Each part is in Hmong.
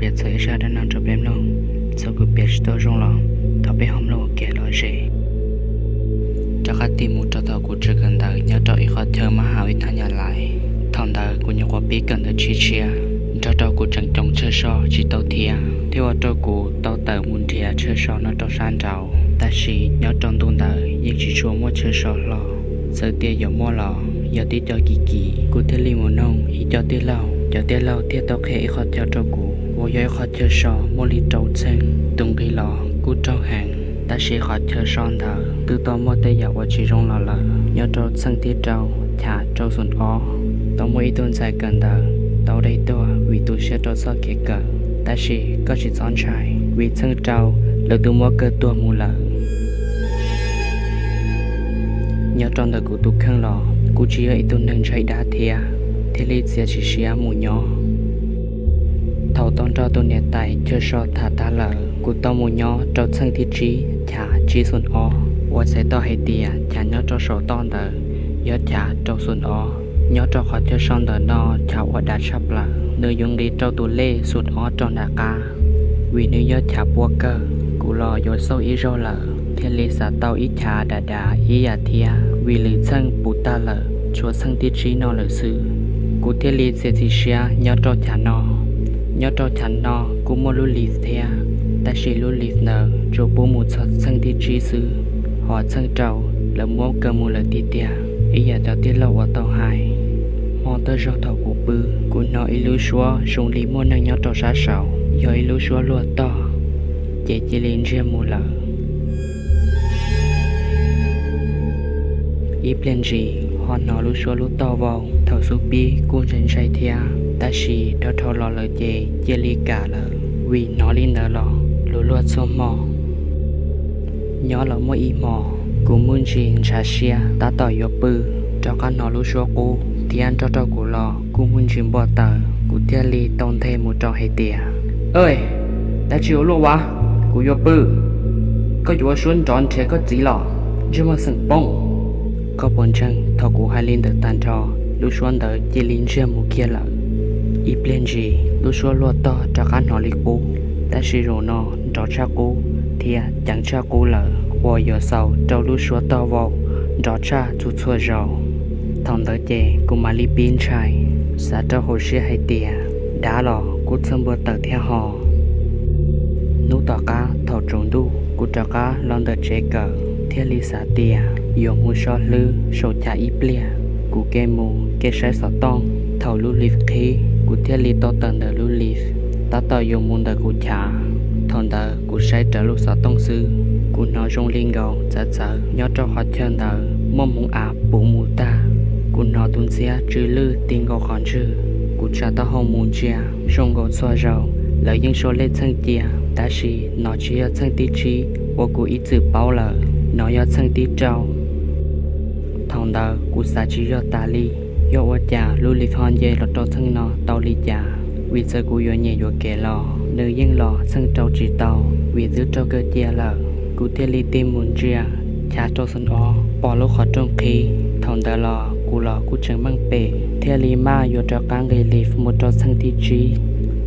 Txhawm ib zaj dab neeg rau peb mloog, txhob kuv piav tsis tau zoo los thov peb ho mloog ua ke los zem. Rov qab tig mus rau thaum kuv tseem kawm ntawv nyob rau ib qhov chaw mab ham ib thaj nyam lais. Thaum ntawd kuv nyuam qhuav pib kawm ntawv tshiab tshiab, nrog rau kuv tseem coob chaw so tsis tau thiab, thiab ua rau kuv tau tawm mus nrhiav chaw so no rau sab nraud. Tab sis nyob rau ntu ntawd yeej tsis tshua muaj chaw so hlo, txawm tias yuav muaj los yog tib co kim kim. Kuv thiaj li mus noog ib co tij laug, cov tij laug thiaj tau qhia ib qhov chaw rau kuv uas yog ib qhov chaw so muaj li rau txheej, tus nqi los kuj raug heev. Tab sis qhov chaw so ntawd twb tau muaj tej yam uas tsis zoo los lawm. Nyob rau txheej thib rau chav rau xoom ob, tau muaj ib tug ntxhais kawm ntawv tau dai tuag vim tu siab rau txoj kev kawm. Tab sis koj tsis txhob ntshai, vim txheej rau lawv twb muab kaw tuag mus lawm. Nyob rau ntawm kuv tus kheej los kuj tsis yog ib tug neeg ntshai dab thiab, thiaj li txiav txim siab mus nyob. Thaum tau nrog tus niam tais chaw so tham tag lawm, kuv tau mus nyob rau txheej thib tsib chav tsib xoom ob, uas txhais tau hais tias chav nyob rau saum toj ntawd yog chav rau xoom ob. Nyob rau qhov chaw so ntawm no chav ua dav tshaj plaws, nws yuav nqis rau tus lej xoom ob rau nram qab, vim nws yog chav pua kawg. Kuv los yuav xauj ib zaug lawm thiaj li xav tau ib chav dav dav ib yam thiab, vim lwm txheej puv tag lawm, tshuav txheej thib tsib no lawm xwb. Kuv thiaj li txiav txim siab nyob rau chav no. Nyob rau chav no kuj muaj lub lif thiab, tab sis lub lif ntawd tsuas pub mus txog txheej thib tsib xwb, hos txheej rau lawv muab kaw mus lawm tiag tiag, ib yam cov tij laug uas tau hais. Hmo tawm zaug thaum kuv pw, kuv hnov ib lub suab zoo li muaj neeg nyob rau sab saud, yog ib lub suab luag tog, ces cia li ntsiag mus lawm. Ib pliag ntsis ho hnov lub suab lub tog vau, thaum xub pib kuj ntshai ntshai thiab, tab sis dhau dhau los lawm ces cia li kam lawm, vim hnov li ntawd los luag luag txhua hmo. Nyob los muaj ib hmo, kuv muaj ntsis ntshav siab tab tom yuav pw, rov qab hnov lub suab qub thiab nrog rau kuv los kuj muaj ntsis npau taws. Kuv thiaj li tau nthe mus rau hais tias, Dab tsi ua luaj ua? Kuv yuav pw, koj yuav ua suab nrov nrhiav koj txiv los? Ntsej muag xeem poob! Koj puas ntseeg, thaum kuv hais li ntawd tag nrho, lub suab ntawd cia li ntsiag mus kiag lawm. Ib pliag ntsis lub suab luag tog rov qab hnov li qub, tab sis zaum no nrov tshaj qub thiab ceev tshaj qub lawm, uas yuav xaus rau lub suab tog vau nrov tshaj txhua txhua zaus. Thaum ntawd ces kuv mam li pib ntshai, xav rau hauv siab hais tias, Dab los kuj txhawj npau taws thiab ho. Hnub tom qab thaum tsaus ntuj kuv rov qab los ntawm tsev kawm, thiaj li xav tias yuav mus so hlwb saum chav ib pliag. Kuv ke mus ke saib xov tooj, thaum lub lif qhib kuv thiaj li tau tawm ntawm lub lif, tab tom yuav mus ntawm kuv chav. Thaum ntawd kuv saib rawv lub xov tooj xwb, kuv hnov zoo li nkaus txawv txawv nyob rau qhov chaw ntawd muaj hmoov av puv mus tag. Kuv hnov tus ntxhiab tsw lwj ti nkaus qhov ntswg. Kuv tsa taub hau mus ntsia, zoo nkaus txhua zaus lawv yeej sau lej txheej cia, tab sis no tsis yog txheej thib tsib uas kuv ib txwm paub lawm, no yog txheej thib rau. Thaum ntawd kuv xav tsis yog tas li, yog ua cas lub lif ho nce los rau txheej no tau li cas? Vim txawm kuv yuav nyiam yuav kev los nws yeej los txheej rau tsis tau, vim twb raug kaw cia lawm. Kuv thiaj li tig mus ntsia chav rau xoom ob, pom lub qhov rooj qhib. Thaum ntawd los kuv los kuj tseem meej pem, thiaj li maj yuav rov qab nqis lif mus rau txheej thib tsib.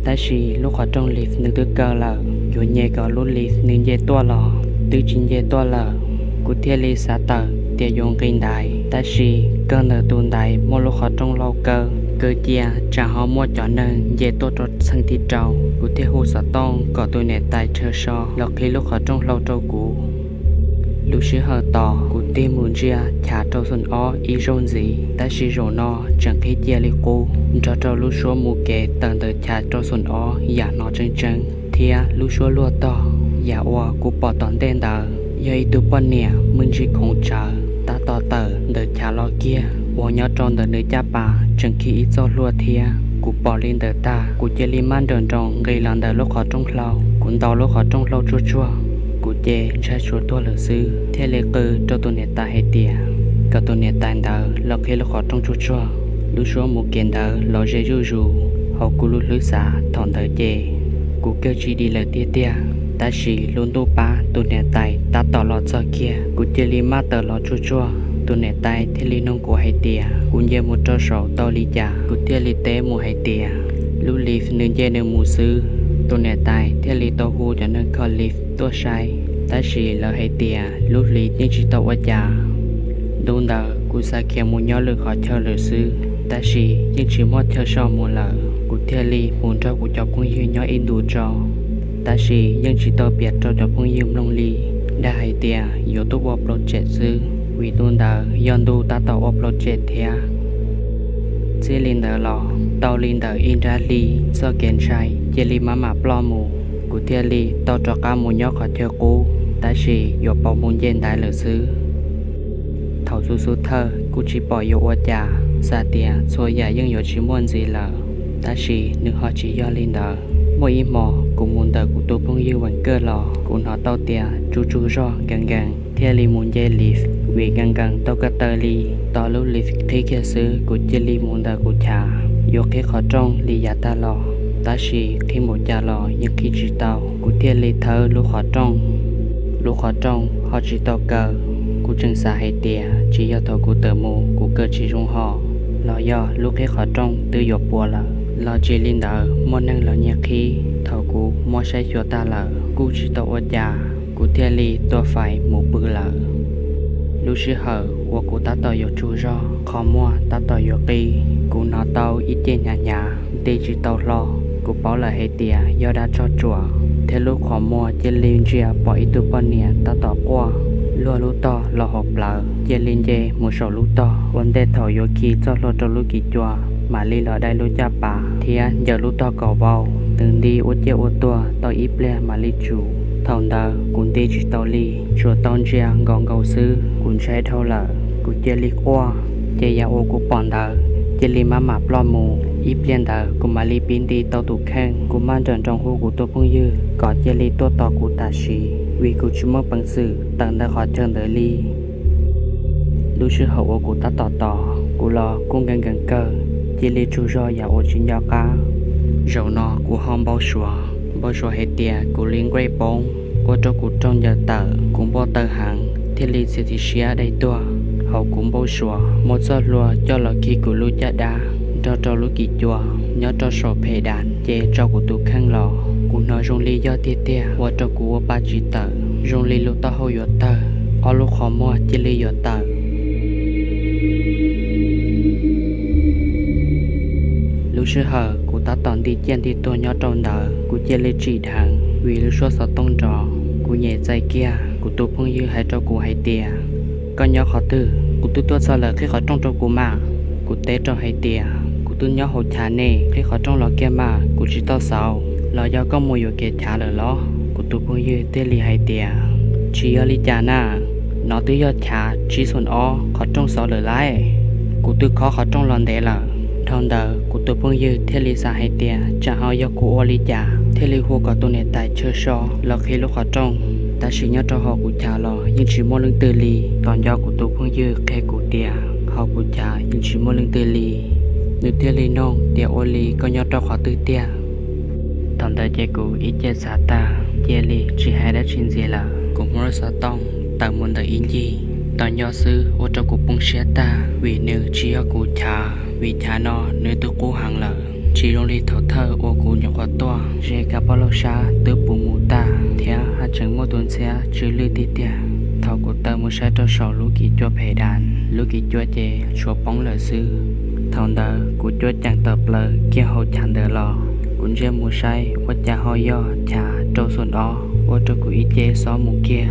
Tab sis lub qhov rooj lif nws twb kaw lawm, yuav nyem kom lub lif nws nce tuaj los twb tsis nce tuaj lawm. Kuv thiaj li xav tawm tias yuav nqis ntaiv, tab sis kawg ntawm tus ntaiv muaj lub qhov rooj hlau kaw, kaw cia tsam ho muaj cov neeg nce tuaj rau txheej thib rau. Kuv thiaj hu xov tooj kom tus niam tais chaw so los qhib lub qhov rooj hlau rau kuv. Lub sij hawm tos kuv tig mus ntsia chav rau xoom ob ib zaug ntxiv, tab sis zaum no tseem qhib cia li qub, nrog rau lub suab mus kev tawm ntawm chav rau xoom ob yam hnov tseeb tseeb, thiab lub suab luag tog yam uas kuv pom tom ntej ntawd yog ib tug poj niam muaj ntsis khoov tsawv tab tom tawm ntawm chav los kiag, uas nyob rau ntawm nws caj pas tseem khi ib txoj hlua thiab. Kuv pom li ntawd tag, kuv cia li maj nrawm nroos nqis los ntawm lub qhov rooj hlau. Kuv ntaus lub qhov rooj hlau tsuag tsuag, kuv ces ntshai tsuas tuag lawm xwb, thiaj li qw rau tus niam tais hais tias kom tus niam tais ntawd los qhib lub qhov rooj tsuag tsuag. Lub suab mus kev ntawd los ze zuj zus, hauv kuv lub hlwb xav thaum ntawd ces kuv kawg tsis dim lawm tiag tiag. Tab sis lub ntuj pab tus niam tais tab tom los txog kiag, kuv cia li maj tawm los tsuag tsuag. Tus niam tais thiaj li nug kuv hais tias kuv nce mus rau saud tau li cas, kuv thiaj li teb mus hais tias lub lif nws nce nws mus xwb, Tus niam tais thiaj li tau hu cov neeg kho lift tuaj saib, tab sis lawv hais tias lub lift yeej tsis tau ua cas. Ntu ntawd kuv xav khiav mus nyob lwm qhov chaw lawm xwb, tab sis yeej tsis muaj chaw so mus lawm, kuv thiaj li mus nrog kuv cov phooj ywg nyob ib ntus tso. Tab sis yeej tsis tau piav rau cov phooj ywg mloog li, dag hais tias yuav tuaj ua project xwb, vim ntu ntawd yog ntu tab tom ua project thiab. Txij li ntawd los tau li ntawm ib nrab hli, txoj kev ntshai cia li maj mam ploj mus, kuv thiaj li tau rov qab mus nyob qhov chaw qub, tab sis yuav pauv mus nce ntaiv lawm xwb. Thaum xub xub thawj kuj tsis pom yuav ua cas, xav tias txhua yam yeej yuav tsis muaj ntxiv lawm, tab sis nws ho tsis yog li ntawd. Muaj ib hmo kuv mus ntawm kuv tus phooj ywg Veem Kawj los, kuv hnov tau tias tsuj tsuj zog nkees nkees, thiaj li mus nce lift, vim nkees nkees tau ko taw li. Tos lub lift qhib kiag xwb kuv cia li mus ntawm kuv chav, yuav qhib qhov rooj li yav tag los, tab sis qhib npaum cas los yeej qhib tsis tau, kuv thiaj li thawb lub qhov rooj. Lub qhov rooj ho tsis tau kaw. Kuv tseem xav hais tias tsis yog thaum kuv tawm mus kuv kaw tsis zoo hos, los yog lub qhib qhov rooj twb yuav puas lawm. Los tsis li ntawd muaj neeg los nyiag qhib, thaum kuv muab saib xyuas tag lawm kuj tsis tau ua cas, kuv thiaj li tua fais mus pw lawm. Lub sij hawm uas kuv tab tom yuav tsaug zog, qhov muag tab tom yuav qi, kuv hnov tau ib ce hnyav hnyav nti tsis tau hlo. Kuv paub lawm hais tias yog dab tsog tsuam, thiab lub qhov muag cia li ntsia pom ib tug poj niam tab tom quaj, luag lub tog los hauv plawv, cia li nce mus saum lub tog ua ntej thaum yuav khi txoj hlua rau lub kis cua, mam li los dai lub caj pas thiab ncaws lub tog kom vau. Nws nti ua ciaj ua tuag tau ib pliag mam li tsum. Thaum ntawd kuv nti tsis tau li, tsuas tau ntsia nkaus nkaus xwb, kuv ntshai dhau lawm, kuv cia li quaj. Ces yam uas kuv pom ntawd cia li maj mam ploj mus. Ib pliag ntawd kuv mam li pib nti tau tus kheej. Kuv maj nrawm nroos hu kuv tus phooj ywg kom cia li tuaj tos kuv tam sim, vim kuv tsis muaj peev xwm tawm ntawm qhov chaw ntawd li. Lub sij hawm uas kuv tab tom tos, kuv los kuj nkees nkees kawg, cia li tsaug zog yam uas tsis nco qab. Zaum no kuv ho npau suav, npau suav hais tias kuv li nqaij poob, ua rau kuv raug ncaws tawm, kuv npau taws heev, thiaj li txiav txim siab dai tuag. Hauv kuv npau suav muab txoj hlua coj los khi kuv lub caj dab nrog rau lub kis cua nyob rau saum phem das, ces tso kuv tus kheej los. Kuv hnov zoo li yog tiag tiag, ua rau kuv ua pa tsis tawm, zoo li lub taub hau yuav tawg, ob lub qhov muag cia li yuav tawm. Lub sij hawm kuv tab tom nti ciaj nti tuag nyob rau ntawd, kuv cia li tsim dheev vim lub suab xov tooj nrov. Kuv nyem txais kiag, kuv tus phooj ywg hais rau kuv hais tias, koj nyob qhov twg? Kuv twb tuaj txog lawm, qhib qhov rooj rau kuv mas. Kuv teb rau hais tias, kuv twb nyob hauv chav ne, qhib qhov rooj los kiag mas, kuv tsis tau xauv. Los yog koj mus yuam kev chav lawm los? Kuv tus phooj ywg thiaj li hais tias, tsis yog li cas na, no twb yog chav tsib xoom ob, qhov rooj xauv lawm lauj. Kuv twb khob qhov rooj los ntev lawm. Dhau ntawd kuv tus phooj ywg thiaj li xav hais tias tsam ho yog kuv ua li cas, thiaj li hu kom tus niam tais chaw so los qhib lub qhov rooj. Tab sis nyob rau hauv kuv chav los yeej tsis muaj leej twg li. Tos nco kuv tus phooj ywg qhia kuv tias hauv kuv chav yeej tsis muaj leej twg li. Nws thiaj li nug tias, ua li koj nyob rau qhov twg tiag? Thaum ntawd ces kuv ib ce xav tag, cia li tsis hais dab tsi ntxiv lawm. Kuv muab lub xov tooj tawm mus ntawm ib ncig, tos nco xwb ua rau kuv poob siab tag, vim nws tsis yog kuv chav, vim chav no nws twb qub heev lawm, tsis zoo li thaum thawj uas kuv nyuam qhuav tuaj. Ze kav poj laug sab twb puv mus tag thiab haj tseem muaj tus ntxhiab tsw lwj tiag tiag. Thaum kuv tawm mus saib rau saum lub kis cua phem das, lub kis cua ces tshuav poob lawm xwb. Thaum ntawd kuv cuab ceev tawm plaws kiag hauv chav ntawd los, kuv ntsia mus saib ua cas ho yog chav rau xoom ob, ua rau kuv ib ce xob mus kiag,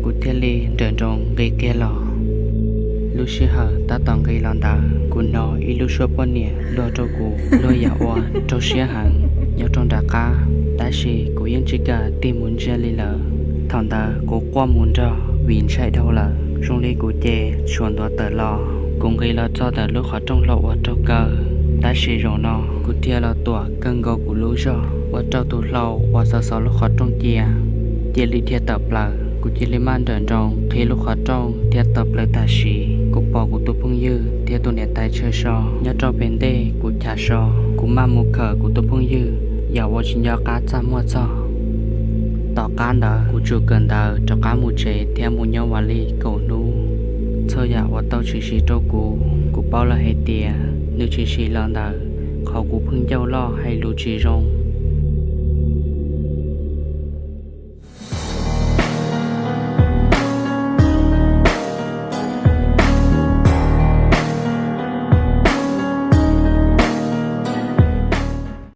kuv thiaj li nrawm nroos nqis kiag los. Lub sij hawm tab tom nqis los ntawd, kuv hnov ib lub suab poj niam luag rau kuv, luag yam uas raug siab heev nyob rau nram qab, tab sis kuv yeej tsis kam tig mus ntsia li lawm. Thaum ntawd kuv quaj mus nrog vim ntshai dhau lawm, zoo li kuv ces tshuav ntuav tawm los. Kuv nqis los txog ntawm lub qhov rooj hlau uas raug kaw, tab sis zaum no kuv thiaj los tuam kawg nkaus kuv lub zog, ua rau tus hlau uas xov xov lub qhov rooj cia cia li dhia tawm plaws. Kuv cia li maj nrawm nroos qhib lub qhov rooj dhia tawm plaws tam sim, kuv pom kuv tus phooj ywg thiab tus niam tais chaw so nyob rau pem ntej kuv chav so. Kuv maj mus khawm kuv tus phooj ywg yam uas tsis nco qab txaj muag txog. Tom qab ntawd kuv tsum kawm ntawv rov qab mus tsev thiab mus nyob ua li kaum hnub. Txhua yam uas tau tshwm sim rau kuv, kuv paub lawm hais tias nws tshwm sim los ntawm qhov kuv pheej ncauj loj hais lus tsis zoo,